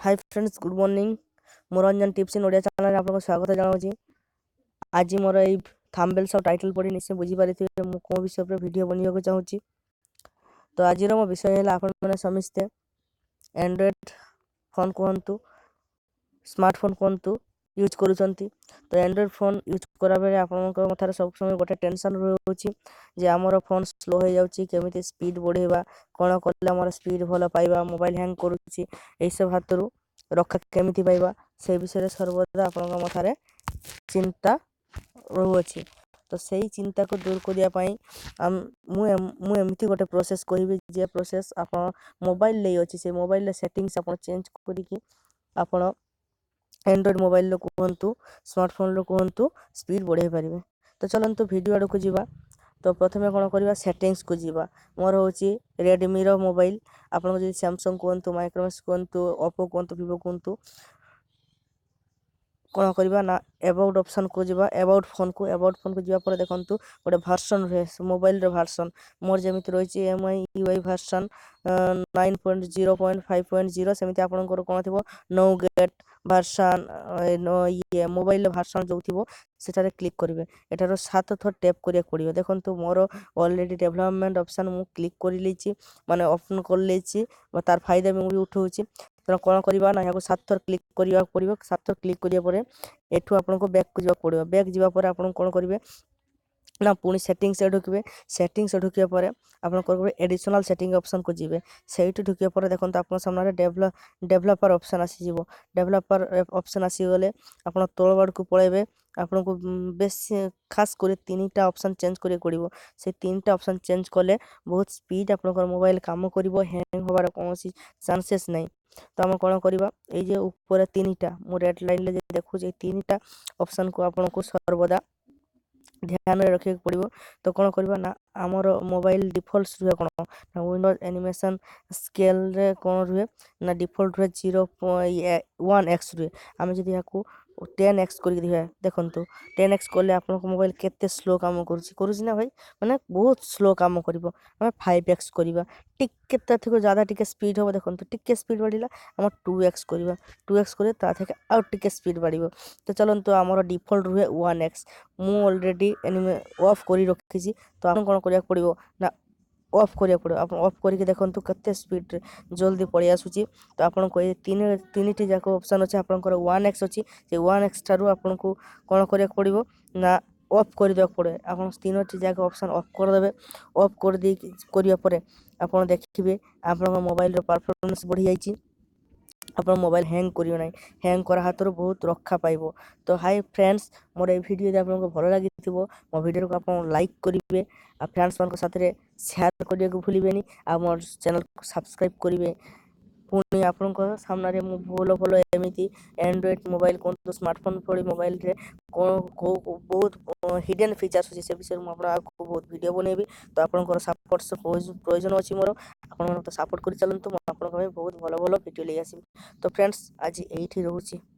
High friends, good morning. ମୁଁ Ranjan, tips in Odia ଚ୍ୟାନେଲ୍ରେ ଆପଣଙ୍କୁ ସ୍ୱାଗତ ଜଣାଉଛି। ଆଜି ମୋର ଏଇ ଥାମ୍ବନେଲ୍ ଆଉ ଟାଇଟଲ୍ ପଢ଼ି ନିଶ୍ଚୟ ବୁଝିପାରିଥିବେ ମୁଁ କେଉଁ ବିଷୟ ଉପରେ ଭିଡ଼ିଓ ବନେଇବାକୁ ଚାହୁଁଛି। ତ ଆଜିର ମୋ ବିଷୟ ହେଲା, ଆପଣମାନେ ସମସ୍ତେ ଆଣ୍ଡ୍ରଏଡ଼୍ ଫୋନ୍ କୁହନ୍ତୁ, ସ୍ମାର୍ଟଫୋନ୍ କୁହନ୍ତୁ, ୟୁଜ୍ କରୁଛନ୍ତି। ତ ଆଣ୍ଡ୍ରଏଡ଼୍ ଫୋନ୍ ୟୁଜ୍ କଲାବେଳେ ଆପଣଙ୍କ ମଥାରେ ସବୁ ସମୟ ଗୋଟେ ଟେନସନ୍ ରହୁଛି ଯେ ଆମର ଫୋନ୍ ସ୍ଲୋ ହେଇଯାଉଛି, କେମିତି ସ୍ପିଡ଼୍ ବଢ଼େଇବା, କ'ଣ କଲେ ଆମର ସ୍ପିଡ଼୍ ଭଲ ପାଇବା, ମୋବାଇଲ୍ ହ୍ୟାଙ୍ଗ କରୁଛି, ଏଇସବୁ ହାତରୁ ରକ୍ଷା କେମିତି ପାଇବା, ସେ ବିଷୟରେ ସର୍ବଦା ଆପଣଙ୍କ ମଥାରେ ଚିନ୍ତା ରହୁଅଛି। ତ ସେଇ ଚିନ୍ତାକୁ ଦୂର କରିବା ପାଇଁ ମୁଁ ମୁଁ ଏମିତି ଗୋଟେ ପ୍ରୋସେସ୍ କହିବି, ଯେ ପ୍ରୋସେସ୍ ଆପଣ ମୋବାଇଲରେ ଅଛି। ସେ ମୋବାଇଲରେ ସେଟିଂସ୍ ଆପଣ ଚେଞ୍ଜ କରିକି ଆପଣ ଆଣ୍ଡ୍ରଏଡ଼୍ ମୋବାଇଲର କୁହନ୍ତୁ, ସ୍ମାର୍ଟଫୋନ୍ର କୁହନ୍ତୁ, ସ୍ପିଡ଼୍ ବଢ଼ାଇ ପାରିବେ। ତ ଚାଲନ୍ତୁ, ଭିଡ଼ିଓ ଆଡ଼କୁ ଯିବା। ତ ପ୍ରଥମେ କ'ଣ କରିବା? ସେଟିଂସକୁ ଯିବା। ମୋର ହେଉଛି ରେଡ଼ମିର ମୋବାଇଲ। ଆପଣଙ୍କ ଯଦି ସାମସଙ୍ଗ କୁହନ୍ତୁ, ମାଇକ୍ରୋମ୍ୟାକ୍ସ କୁହନ୍ତୁ, ଓପୋ କୁହନ୍ତୁ, ଭିଭୋ କୁହନ୍ତୁ, କ'ଣ କରିବା ନା ଏବାଉଟ୍ ଅପସନ୍କୁ ଯିବା, ଏବାଉଟ୍ ଫୋନ୍କୁ। ଏବାଉଟ୍ ଫୋନ୍କୁ ଯିବା ପରେ ଦେଖନ୍ତୁ, ଗୋଟେ ଭର୍ସନ୍ ରୁହେ, ମୋବାଇଲର ଭର୍ସନ୍। ମୋର ଯେମିତି ରହିଛି MIUI version 9.0.5.0, ସେମିତି ଆପଣଙ୍କର କ'ଣ ଥିବ, ନୋ ଗେଟ୍ ଭର୍ସନ୍, ଇଏ ମୋବାଇଲର ଭର୍ସନ୍ ଯେଉଁ ଥିବ, ସେଠାରେ କ୍ଲିକ୍ କରିବେ। ଏଠାର ସାତ ଥର ଟ୍ୟାପ୍ କରିବାକୁ ପଡ଼ିବ। ଦେଖନ୍ତୁ, ମୋର ଅଲରେଡ଼ି ଡେଭଲପମେଣ୍ଟ ଅପସନ୍ ମୁଁ କ୍ଲିକ୍ କରିଲେଇଛି, ମାନେ ଅପନ୍ କରିଲେଇଛି ବା ତାର ଫାଇଦା ବି ମୁଁ ବି ଉଠଉଛି। ତେଣୁ କ'ଣ କରିବା ନା ଏହାକୁ ସାତ ଥର କ୍ଲିକ୍ କରିବାକୁ ପଡ଼ିବ। ସାତ ଥର କ୍ଲିକ୍ କରିବା ପରେ ଏଠୁ ଆପଣଙ୍କୁ ବ୍ୟାକ୍କୁ ଯିବାକୁ ପଡ଼ିବ। ବ୍ୟାକ୍ ଯିବା ପରେ ଆପଣ କ'ଣ କରିବେ ନା ପୁଣି ସେଟିଂସରେ ଢୁକିବେ। ସେଟିଂସରେ ଢୁକିବା ପରେ ଆପଣ କ'ଣ କରିବେ? ଏଡ଼ିସନାଲ୍ ସେଟିଂ ଅପସନ୍କୁ ଯିବେ। ସେଇଠି ଢୁକିବା ପରେ ଦେଖନ୍ତୁ, ଆପଣଙ୍କ ସାମ୍ନାରେ ଡେଭଲପର ଅପସନ୍ ଆସିଯିବ। ଡେଭଲପର ଅପସନ୍ ଆସିଗଲେ ଆପଣ ତଳ ଆଡ଼କୁ ପଳାଇବେ। ଆପଣଙ୍କୁ ବେଶୀ ଖାସ୍ କରି ତିନିଟା ଅପସନ୍ ଚେଞ୍ଜ କରିବାକୁ ପଡ଼ିବ। ସେ ତିନିଟା ଅପସନ୍ ଚେଞ୍ଜ କଲେ ବହୁତ ସ୍ପିଡ଼ ଆପଣଙ୍କର ମୋବାଇଲ କାମ କରିବ, ହ୍ୟାଙ୍ଗ ହେବାର କୌଣସି ଚାନ୍ସେସ୍ ନାହିଁ। ତ ଆମେ କ'ଣ କରିବା? ଏଇ ଯେ ଉପରେ ତିନିଟା ମୁଁ ରେଡ଼୍ ଲାଇନ୍ରେ ଯେ ଦେଖୁଛି, ଏଇ ତିନିଟା ଅପସନ୍କୁ ଆପଣଙ୍କୁ ସର୍ବଦା ଧ୍ୟାନରେ ରଖିବାକୁ ପଡ଼ିବ। ତ କ'ଣ କରିବା ନା ଆମର ମୋବାଇଲ ଡିଫଲ୍ଟ ରୁହେ କ'ଣ ନା ୱିଣ୍ଡୋଜ୍ ଆନିମେସନ୍ ସ୍କେଲ୍ରେ କ'ଣ ରୁହେ ନା ଡିଫଲ୍ଟ ରୁହେ 0.1x ରୁହେ। ଆମେ ଯଦି ଏହାକୁ 10x କରିକି ଦେଖିବା, ଦେଖନ୍ତୁ, 10x କଲେ ଆପଣଙ୍କ ମୋବାଇଲ କେତେ ସ୍ଲୋ କାମ କରୁଛି। କରୁଛି ନା ଭାଇ? ମାନେ ବହୁତ ସ୍ଲୋ କାମ କରିବ। ଆମେ 5x କରିବା, ଟିକେ ତା থেকে ज़्यादा ଟିକେ ସ୍ପିଡ଼ ହେବ। ଦେଖନ୍ତୁ, ଟିକେ ସ୍ପିଡ଼ ବଢ଼ିଲା। ଆମ 2x କରିବା। 2x କଲେ ତା থেকে ଆଉ ଟିକେ ସ୍ପିଡ଼ ବଢ଼ିବ। ତ ଚାଲନ୍ତୁ, ଆମର ଡିଫଲ୍ଟ ରୁହେ 1x। ମୁଁ ଅଲରେଡ଼ି ଏନିମେ ଅଫ୍ କରି ରଖିଛି। ତ ଆପଣ କ'ଣ କରିବାକୁ ପଡ଼ିବ ନା ଅଫ୍ କରିବାକୁ ପଡ଼ିବ। ଆପଣ ଅଫ୍ କରିକି ଦେଖନ୍ତୁ, କେତେ ସ୍ପିଡ଼ରେ ଜଲ୍ଦି ପଳେଇ ଆସୁଛି। ତ ଆପଣଙ୍କୁ ଏ ତିନିଟି ଯାକ ଅପସନ୍ ଅଛି। ଆପଣଙ୍କର 1x ଅଛି। ସେ 1x ଠାରୁ ଆପଣଙ୍କୁ କ'ଣ କରିବାକୁ ପଡ଼ିବ ନା ଅଫ୍ କରିଦେବାକୁ ପଡ଼ିବ। ଆପଣ ତିନୋଟି ଯାକ ଅପସନ୍ ଅଫ୍ କରିଦେବେ। ଅଫ୍ କରିଦେଇକି କରିବା ପରେ ଆପଣ ଦେଖିବେ, ଆପଣଙ୍କ ମୋବାଇଲର ପରଫର୍ମାନ୍ସ ବଢ଼ିଯାଇଛି। ଆପଣ ମୋବାଇଲ ହ୍ୟାଙ୍ଗ କରିବ ନାହିଁ, ହ୍ୟାଙ୍ଗ କରା ହାତରୁ ବହୁତ ରକ୍ଷା ପାଇବ। ତ ହାଇ ଫ୍ରେଣ୍ଡସ୍, ମୋର ଏଇ ଭିଡ଼ିଓ ଯଦି ଆପଣଙ୍କୁ ଭଲ ଲାଗିଥିବ, ମୋ ଭିଡ଼ିଓକୁ ଆପଣ ଲାଇକ୍ କରିବେ ଆଉ ଫ୍ରେଣ୍ଡସ୍ମାନଙ୍କ ସାଥିରେ ସେୟାର କରିବାକୁ ଭୁଲିବେନି ଆଉ ମୋର ଚ୍ୟାନେଲକୁ ସବସ୍କ୍ରାଇବ୍ କରିବେ। ପୁଣି ଆପଣଙ୍କ ସାମ୍ନାରେ ମୁଁ ଭଲ ଭଲ ଏମିତି ଆଣ୍ଡ୍ରଏଡ଼୍ ମୋବାଇଲ କୁହନ୍ତୁ, ସ୍ମାର୍ଟଫୋନ୍ ଭଳି ମୋବାଇଲରେ କ'ଣ କେଉଁ ବହୁତ ହିଡ଼େନ୍ ଫିଚର୍ସ ଅଛି, ସେ ବିଷୟରେ ମୁଁ ଆପଣ ଆଗକୁ ବହୁତ ଭିଡ଼ିଓ ବନେଇବି। ତ ଆପଣଙ୍କର ସପୋର୍ଟ ପ୍ରୟୋଜନ ଅଛି ମୋର। ଆପଣ ମୋତେ ସପୋର୍ଟ କରି ଚାଲନ୍ତୁ, ମୁଁ ଆପଣଙ୍କ ପାଇଁ ବହୁତ ଭଲ ଭଲ ଭିଡ଼ିଓ ନେଇ ଆସିବି। ତ ଫ୍ରେଣ୍ଡସ୍, ଆଜି ଏଇଠି ରହୁଛି।